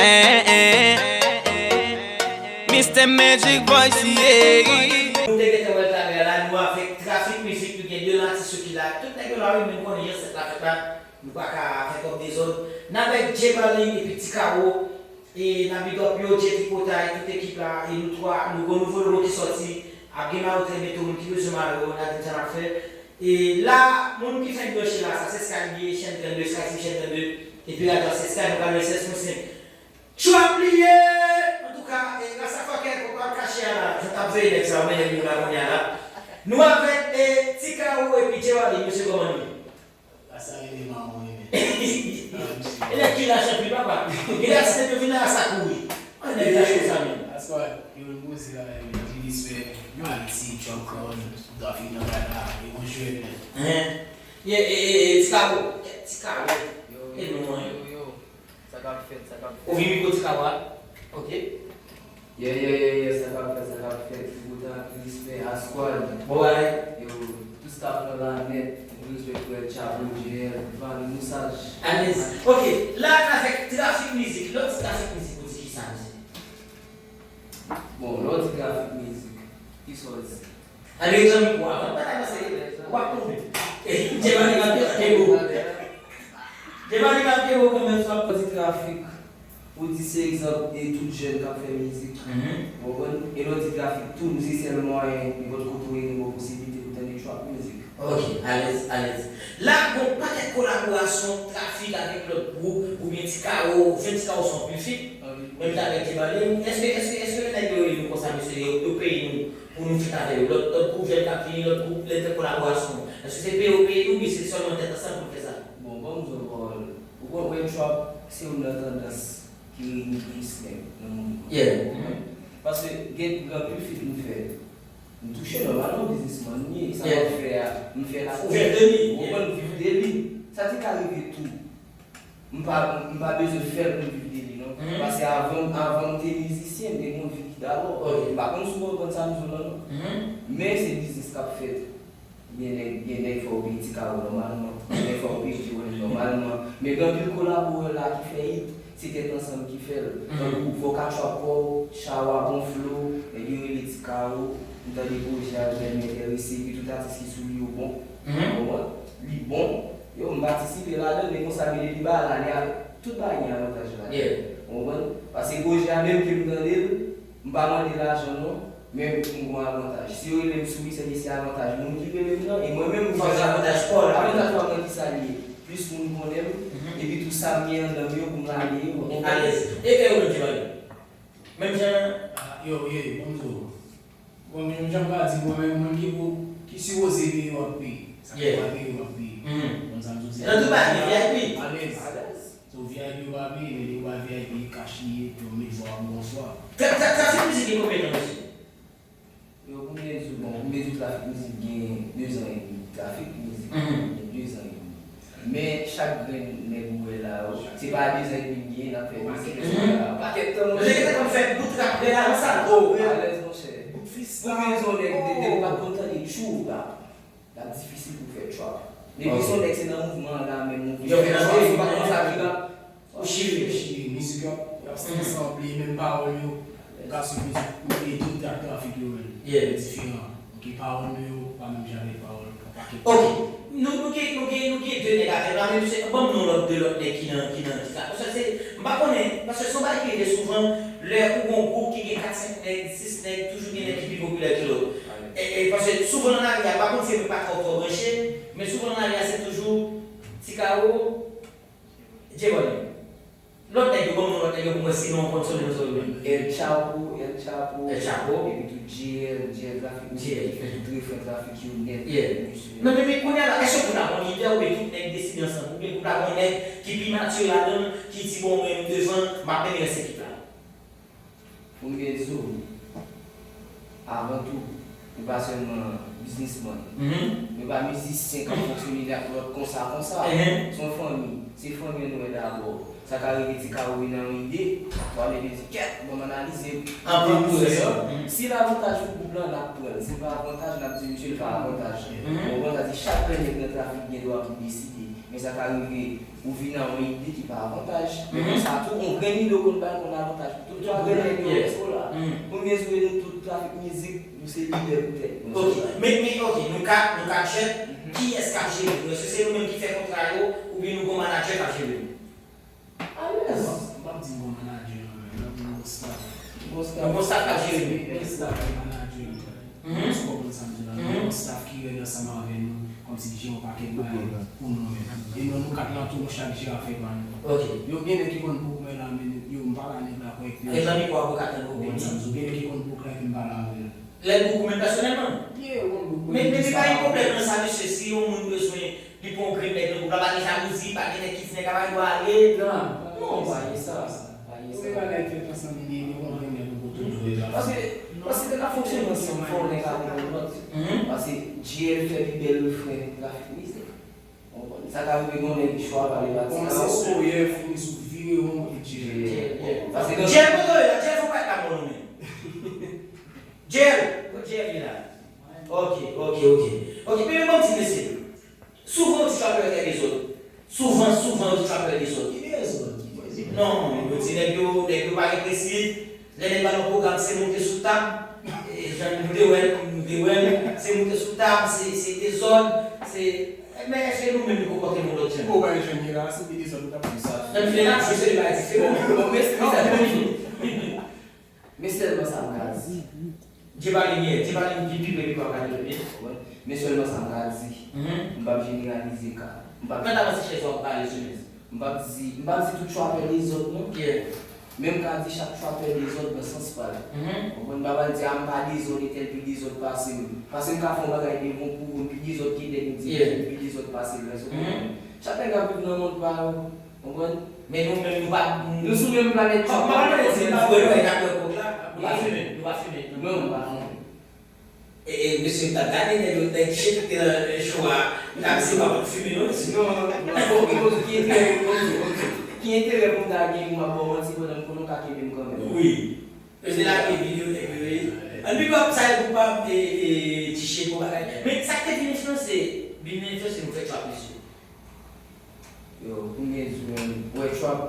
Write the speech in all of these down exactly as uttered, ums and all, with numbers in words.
Eh, eh, Mister Magic Voice, yeah. Nou te gentan wè l talè a la, nou avèk Trafik Mizik, nou gen de atis yo ki la. Tout nèg yo la wi, men n konnen jan sèt la fèt la, nou pa ka fè twòp dezòd. N avèk Djebali epi Ti Kawo, e n ap big up yo, Dje Tripotay, tout ekip la, e nou twa, nou gon nouvo logo ki sòti, ap gen mayo trè byento, moun ki bezwen mayo, n ap di sa n ap fè. E la, moun ki fèk branche la, sa se Sky li ye, chèn trannde, Sky sou chèn trannde, epi radyo a se Sky, nou pral nan S S mwen senk. Trap li ye! Antouka, e, grasa fòkè, fòk pa kache a la. Jan t ap veye nèg sa yo, men nèg yo la kounye a la. Nou avèk, e, Ti Kawo epi Djewali, mesye kòman nou ye? Grasa rele mawon ye, men. E nèg ki la chanpil, papa. Gen de atis yo vin la, sa kouri. An nèg la cho sa menm. Aswè, yo vin poze la, men, di respè, Ayiti, Trap Crown, Trafik nan kay la, e bon jwèt, men. Hen. Ye, e, e, e, Ti Kawo. Ti Kawo. E non, yo. Sa k ap fèt, sa k ap fèt. Ou vin mikwo Ti Kawo a? Ok. Yeah, yeah, yeah, yeah, sa k ap fèt, sa k ap fèt. Tripotay, respè, Asquad. Bon bagay. Yo, tout staff lan la nèt, respè frè, Chapo, J L, Vali, Mousaj. Alèz. Ok, la n avèk Trafik Mizik. Lè w di Trafik Mizik, ou di kisa, mesye? Bon, lè w di Trafik Mizik, kisa w di? Ale egzanp pou avan, pa ta panse, w ap tonbe. Djebali m ap pete bo. Djebali m ap pete bo kanmenm sa. Ou di trafik, ou di se egzanp e tout jèn k ap fè mizik. Ou konprann? E lè w di trafik tou, nou se sèl mwayen, nenpòt kote w ye, nou ba w posiblite pou tande trap mizik. Ok, alèz, alèz. La, gon pakèt kolaborasyon trafik avèk lòt gwoup, oubyen Ti Kawo, ou jwenn Ti Kawo se yon pil fit, menm jan avèk Djebali. Èske, èske, èske nèg yo rele nou konsa, mesye, yo, yo peye nou? Pou nou fit avè yo. Lòt, lòt gwoup jèn k ap vini, lòt gwoup, lè n fè kolaborasyon, èske se peye yo peye nou, oubyen se sèlman tèt ansanm pou n fè sa? Bon, ban m di w yon pawòl. Ou konn wè trap se youn nan tandans ki reyini plis nèg nan mouvman an. Ou konprann? Paske gen gen anpil fit m fè. M touche nòmalman, biznismann m ye. Sa m ap fè a, m fè l akoz. Ou fè l de li. Ou konprann? M viv de li. Sa te ka rive tou. M pa, m pa bezwen fè l pou m viv de li non. Paske avan, avan m te mizisyen, m te gen yon vi ki dabò. M pa konn si w konprann sa m di w lan non. Men se biznis k ap fèt. Gen nèg, gen nèg fè w peye Ti Kawo nòmalman. Gen nèg fè w peye Djewali nòmalman. Men gen anpil kolabo la ki fè hit, se tèt ansanm ki fè l. Tankou Voka Trap Paw, Chawa bon flow, nèg yo rele Ti Kawo, m tande pwojè a, m tèlman enterese, epi tout atis ki sou li yo bon. Ou konprann? Li bon. Yo, m patisipe ladan l, men konsa m ede li ba l ale avèk tout bagay gen avantaj ladan l. Ou konprann? Paske pwojè a menm ke m tande l, m pa mande lajan non, men m gon avantaj. Si yo rele m sou li, se ke se avantaj moun ki rele m nan, e mwen menm m gen avantaj pa w la. Avantaj pa m nan kisa l ye? Plis moun konnen m, epi tou sa m gen anndan m yo pou m lage yo, ou konprann? Alèz. E, e ou menm Djebali? Menm jan? Yo, ye, bon m di w. Bon, menm jan m ka di mwen menm, moun ki pou, ki sipoze peye w ap peye. Sa ki pa peye w ap peye. Konn sa m sot di a. Nan tout bagay, V I P. Alèz. So V I P yo pa peye, men depi w pa V I P, kach li ye, yo met vwa pou bonswa. Trafik Mizik gen konbyen tan, mesye? Yo, pou m byen di w, bon, pou m byen di w, Trafik Mizik gen dezan edmi. Trafik Mizik gen dezan edmi. Men chak grenn nèg ou wè la yo, se pa dezan edmi m genyen n ap fè mizik, etsetera. Pakèt tan mwen. Yo te gentan konn fè bout rap bèl avan sa. O, alèz monchè. Bout freestyle. Pou m byen di w nèg, depi w pa t konn tande tchoul la, l ap difisil pou w fè trap. Depi se yon nèg se nan mouvman an la menm ou vin fè trap, ou pa konn sa ki rap. Ou chire. Chire, mizik yo ap, y ap sanble, menm pawòl yo. Ou ka swiv mizik, men e tout ak trafik yo menm. Diferan. Ok, pawòl nou yo pa menm jan avèk pawòl yon pakèt. Ok, nou, nou gen, nou gen, nou gen de nèg avè nou la, men se, ban m non lòt de lòt nèg ki nan, ki nan, ki ka. Paske se, m pa konnen, paske se yon bagay ki rive souvan, lè ou gon gwoup ki gen kat, senk nèg, sis nèg, toujou gen nèg ki pi popilè ke lòt. E, e, paske souvan nan lari a, m pa konn si se mwen pa twò, twò branche, men souvan nan lari a, se toujou Ti Kawo, Djebali. Lòt nèg yo, ban m non lòt nèg yo pou m wè si non w konn sonnen nan zòrèy mwen. El Chapo, El Chapo. El Chapo. Epi tou J L, J L Trafik, J L. Epi tou refren Trafik yo nèt. Yeah. Non, men, men kounye a la, èske gwoup la gon lidè oubyen tout nèg deside ansanm? Oubyen gwoup la gon nèg ki pi matire ladan l, ki di, bon, mwen, m devan, m ap mennen rès ekip la? Pou m byen di w, avan tou, nou pa sèlman biznismann. Nou pa mizisyen k ap fonksyone ak lòt konsa, konsa. Se yon fanmi. Se fanmi an nou wè dabò. Sa ka rive Ti Kawo vin nan yon ide, w ap leve di, kèt, ban m analize l. Si l avantaj pou gwoup lan, n ap pran l. Si l pa avantaj, n ap di, mesye, l pa avantaj. Ou konprann sa di, chak grenn nèg nan trafik gen dwa pou deside. Men sa ka rive, ou vin ak yon ide ki pa avantaj. Men konsa tou, yon grenn ide w konn bay konn avantaj pou tout. Yon grenn ide w, yes, la. Pou rezime, nou tout trafik mizik, nou se lidè poutèt nou. Ok, men, men, ok, nou kat, nou kat chèf, kiyès k ap jere nou? Èske se nou menm ki fè kontra yo, oubyen nou gon manadjè k ap jere nou? Alèz. M p ap di m gon manadjè non, men m ap di m gon staff. Gon staff. Gon staff k ap jere nou. Gon staff, gon manadjè. Èske w konprann sa m di la? Gon staff ki règle ansanm avè nou, kòmsi ki jere yon pakèt bagay pou nou menm. E nou, nou kat la tou, nou chak jere afè pa nou. Ok. Yo gen nèg ki konn book mwen la, men yo, m pa la nèg la kòrèk. E nan mikwo a pou ka tann ou beni. Ou konprann sa m di w? Gen nèg ki konn book la epi m pa la avè l. Lè l book ou menm pèsonèlman? Yeah, yo konn book mwen. Men, men, men pa gen pwoblèm nan sa, mesye, si yon moun bezwen Li pran yon grenn nèg nan gwoup la, pa gen jalouzi, pa gen nèg ki di nèg la pa gen dwa ale. Non, non, pa gen sa, pa gen sa. Wi, bagay fèt ansanm, li, li pran grenn nèg nan kote w dwe la. Paske, paske sa ka fonksyone ansanm, fò nèg la konprann lòt. Paske J L fè pi bèl refren trafik mizik. Ou konprann? Sa ka rive gon nèg chwa pale pati la. Kòmanse sou yè, fini sou vire won kote J L. J L, kote w ye la? J L, fò w pa t la mò non men. J L, kote J L ye la? Ok, ok, ok. Ok, men ban m di mesye. Souvan yo di trapper fè dezòd. Souvan, souvan yo di trapper dezòd. Ki dezòd? Ki dezòd? Non, yo di nèg yo, nèg yo pa gen prensip. Lè nèg ba nou pwogram, se moute sou tab. E, jan nou te wè, nou te wè, se moute sou tab, se, se dezòd, se, men èske nou menm nou konpòte nou lòt jan? Ou pa jwenn li la, se te dezòd ou t ap di sa. Nan file la, se li pa di, se bon. Bon, men se sa. Men sèlman sa m ka di. Djebalen ye, Djebalen vin pi pre mikwo a, gade l byen. Men sèlman sa m ka di. M p ap jeneralize ka. M p ap... Mèt avanse chèz ou ap pale sou mèt. M p ap di, m p ap di tout trapper dezòd non. Men m ka di chak trapper dezòd nan sans pa l. Ou konprann? M pa pral di a m pa dezòd e tèl pi dezòd pase m. Paske m ka fè yon bagay devan pou ou, m pi dezòd ke nèg m di m pi dezòd pase l. Èske w konprann? Chak nèg ap viv nan mond pa yo. Konprann? Men nou menm nou pa... Nou sou menm planèt. Kòm pa mwen di m pa wè lè y ap wè kòk la, nou pa fimen, nou pa fimen. Non, nou pa fimen. E, e, mesye, m t ap gade nèg yo, nèg T-shirt ki te nan show a, m t ap di yo pa konn fimen non, mesye. Non, non, non, ki enterè, ki enterè pou m ta gen pou m ap ba w manti pandan m konnen w ka kenbe m kanmenm. Wi. Yo te lage videyo nèg yo, wi. Ann big up sa e pou pa, e, e, T-shirt pou bagay. Men sa k te vin enfliyanse, vin enfliyanse nou fè trap, mesye. Yo, pou m byen di w, wè, trap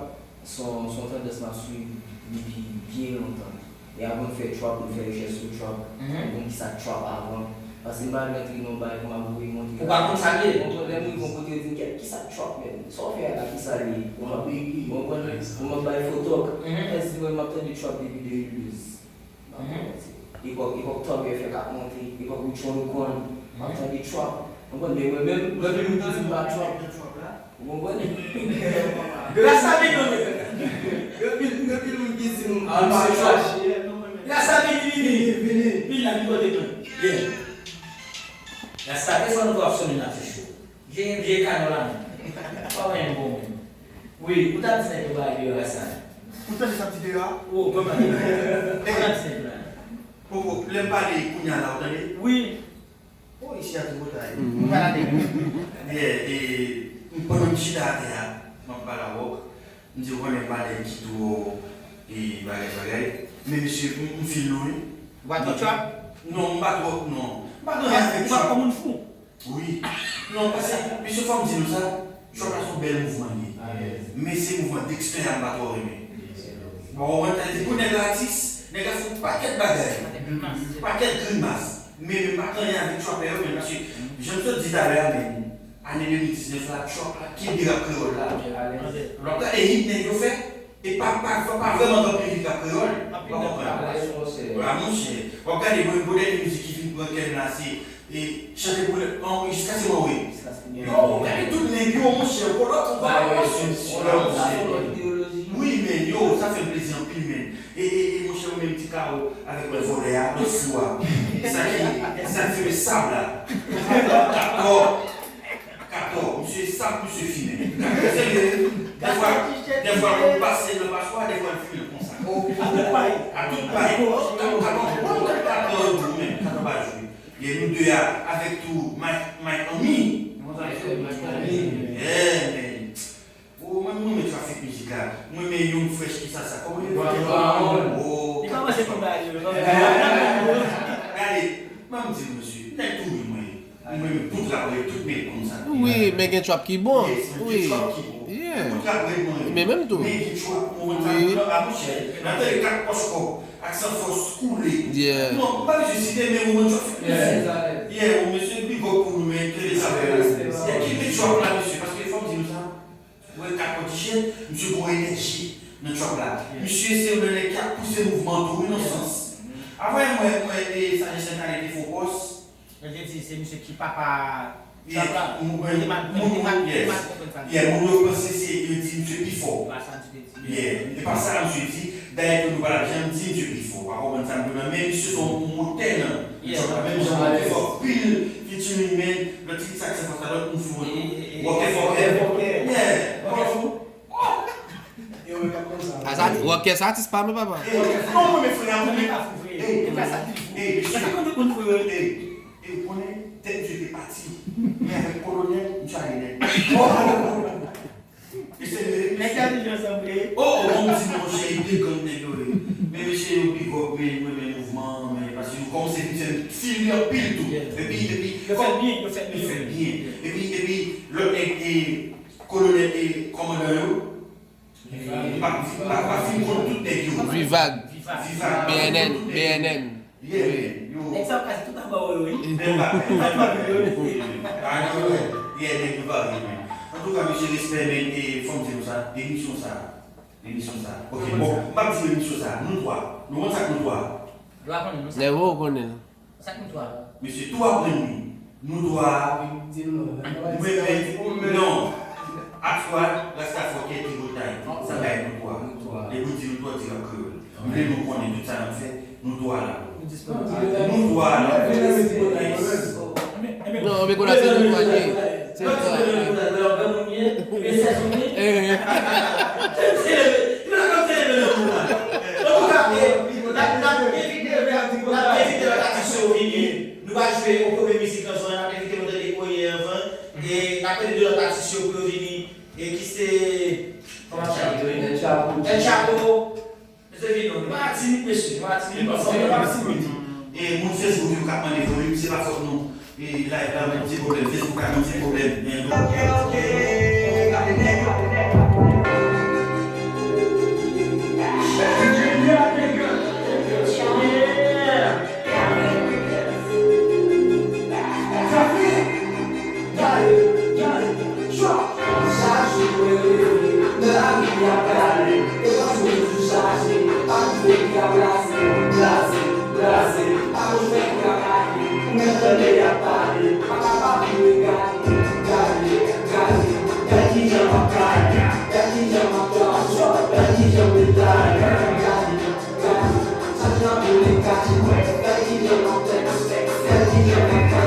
se yon, se yon tandans m ap swiv depi byen lontan. E avan n fè trap, nou fè rechèch sou trap, nou konn kisa k trap avan. Paske m pa vle antre nan yon bagay pou m ap voye montre. Ou pa konn sa l ye? Ou konprann, lè m rive yon kote, yo di m, "Kèt, kisa k trap, menm? Sa w fè a la, kisa l ye?" Ou konprann? Ou konprann? Pou m ap bay fo talk. Mwen di, "Mwen, m ap tande trap depi de mil douz." Epòk, epòk Thugger fèk ap monte, epòk Rich Homie Quan, m ap tande trap. Ou konprann, men mwen menm, gen anpil moun ki di m pa trap. Ou konprann? Rasta vini non nèg. Gen anpil, gen anpil moun ki di m pa trap. Rasta vini, vini. Vini, vini. Vini la, vini kote mwen. Yeah. Rasta, desann ou ap sonnen nan afich ou. Vye, vye kanò la menm. Pa wè yon bon menm. Wi, ou t ap di nèg yo bay deyò a sa. Ou tande sa ti deyò a? Ou konprann? Ou t ap di nèg yo la. Popo, lè m pale kounye a la, ou tande? Wi. O, isi a tripotay. Ou pa tande. Yeah, e, pandan m chita atè a, m ap pale avè w. M di w konnen m pa nèg ki twò, e, bagay, bagay. Men mesye, m, m feel nou, wi. Ou pa twò trap? Non, m pa twò, non. M pa gen anyen avèk trap. Ou pa twò moun fou? Wi. Non, paske, mesye, fò m di nou sa, trap la se yon bèl mouvman li ye. Men se mouvman Dexter a m pa twò renmen. Bon, ou konprann, sa vle di pou nèg la atis, nèg la fè yon pakèt bagay. Pakèt grimas. Men, men m pa gen anyen avèk trapper yo, men paske, jan m sot di talè a, men, ane de mil diznèf la, trap la kenbe rap kreyòl la. W ap gade hit nèg yo fè, e pa, pa, pa, pa vrèman gen anpil hit rap kreyòl. W ap konprann. Vwala, monchè. W ap gade, bon, bon, dènye mizik ki vin pran kè m la, se, e, Chante pou lè, an, Jiskaske mò, wi. Yo, gade tout nèg yo, monchè, w konprann, w konprann, monchè. Wi, men, yo, sa fè m plezi anpil, men. E, e, e, monchè, ou menm ti kawo avèk mwen vòlè a, mwen fou a. Sa ki, sa ki fè sab la. Katò. Katò. Misye sab, misye fimen. Serye. Dèfwa, dèfwa, ou pase nan paswa, dèfwa, l fimen konsa. A tout pay. A tout pay. Katò, katò, katò, katò, katò pa jwe. Gen nou de a, avèk tou, Mike, Mike Anmi. Kòman sa ye? Mike Anmi. Yeah, man. Oh, mwen, mwen renmen trafik mizik la. Mwen renmen Young Fresh ki sa sa. Kòman li ye? Brown. Oh. Li pa manje pou bagay yo, non. Gade, ban m di nou, mesye, nèg tou wi mwen ye. Mwen menm, bout rap rèd, tout nèg konn sa. Wi, men gen trap ki bon. Yes, men gen trap ki bon. Yeah. Bout rap rèd mwen renmen. Men menm tou. Men gen trap mwen renmen sa. Wi. Non, a monchè, nan tande kat pòch kò ak san fòs koule. Yeah. Non, m pa bezwen site, men mwen trap. Yeah, exactly. Yeah, bon, mesye, big up pou nou, men kenbe sa fè. Respect, yeah, kenbe trap la, mesye, paske fò m di nou sa. Mwen ka pran ti chen, misye gon enèji nan trap la. Misye se youn nan nèg ki ap pouse mouvman an tou, wi, nan sans. Avan mwen, mwen, e, Sagesse Talè te fè yon pòs. Mwen te di se misye ki papa trap la. Mwen te mal, mwen te mal, mwen te mal konprann sa. Yeah, moun yo panse se, yo di misye pi fò. Pa sa misye te di. Yeah, e pa sa misye di. Dayè tou nou pa t ap janm di misye pi fò. Pa konprann sa m di w la, men misye se yon motè nan trap la. Menm jan Wòkè fè anpil featuring, men lòt ti sa k se fòs la, lòt moun sou tou. Wòkè fòkè. Yeah. Wòkè fou. Wòkè se atis pa m, papa. Hey, non, mwen, men frè a, mwen, men. Hey, hey, hey, hey, ou konnen, tèt misye te pati. Men avèk Kolonèl, misye ale nèt. Nèg sa te janm sanble. Oh, oh, bon, m di monchè, e de gang nèg yo ye. Men mesye yo big up, men mwen renmen mouvman, men paske yo kòmanse vin fè m feel li anpil tou. Yeah. Epi, epi, yo fè l byen, yo fè l byen. Yo fè l byen. Epi, epi, lòt nèg, e, kolonèl, e, kòmandan yo, m pa, m pa, m pa fin konn tout nèg yo. Vivag. Vivag. B N N, tout nèg yo. B N N. Yeah, yo. Nèg sa yo kraze tout anba yo, wi. Menm bagay, menm bagay. Ah, non, wi. Yeah, nèg yo varye, men. Antouka, mesye, respè, men, e, fò m di nou sa, emisyon sa, emisyon sa. Ok, bon, m ap di emisyon sa, nou twa. Nou konn sa k nou twa. Yo aprann nou sa. Nèvo ou konnen. Sa k nou twa. Mesye, tou aprann nou. Nou twa. Mwen, men, non. Atwa, Rasta Fòkè, Tripotay. Sa bay nou twa. Nou twa. Depi w di nou twa, w di an kreyòl. M vle nou konnen tout sa n ap fè, nou twa la. Nou disponib. Nou twa la. Yes. Non, men kounye a se nou twa li ye. Se nou twa. Eh. Nou va jwe yon kope mizik ansanm, n ap envite nou tande Oye anvan. E n ap mande de lòt atis yo pou yo vini. E ki se, kòman sa rele? El Chapo. El Chapo. Mesye vini non, nou pa ka timid, mesye. Nou pa ka timid. Ansanm, nou pa ka timid. E moun Facebook yo k ap mande volim, se pa fòt nou. E live la, yon ti pwoblèm. Facebook la, yon ti pwoblèm. Men, ok, ok. Gade nèg yo. Yeah. Sa fini. Gade, gade, chòk. Chak jou mwen leve, nan lari y ap rale. E panse w toujou chaje, pa koute ki ap blaze, blaze, blaze. Pa konn fè ki ap lage, ou mèt tande y ap pale. Pa kapab pou regade, gade, gade. Gade kijan m ap kale, gade kijan m ap kale, gade kijan m ap kale. Gade, gade, sa jan pou li kache, gade kijan m ap fè, gade kijan m ap fè.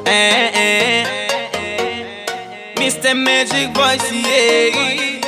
Eh, eh. Mister Magic Voice, yeah.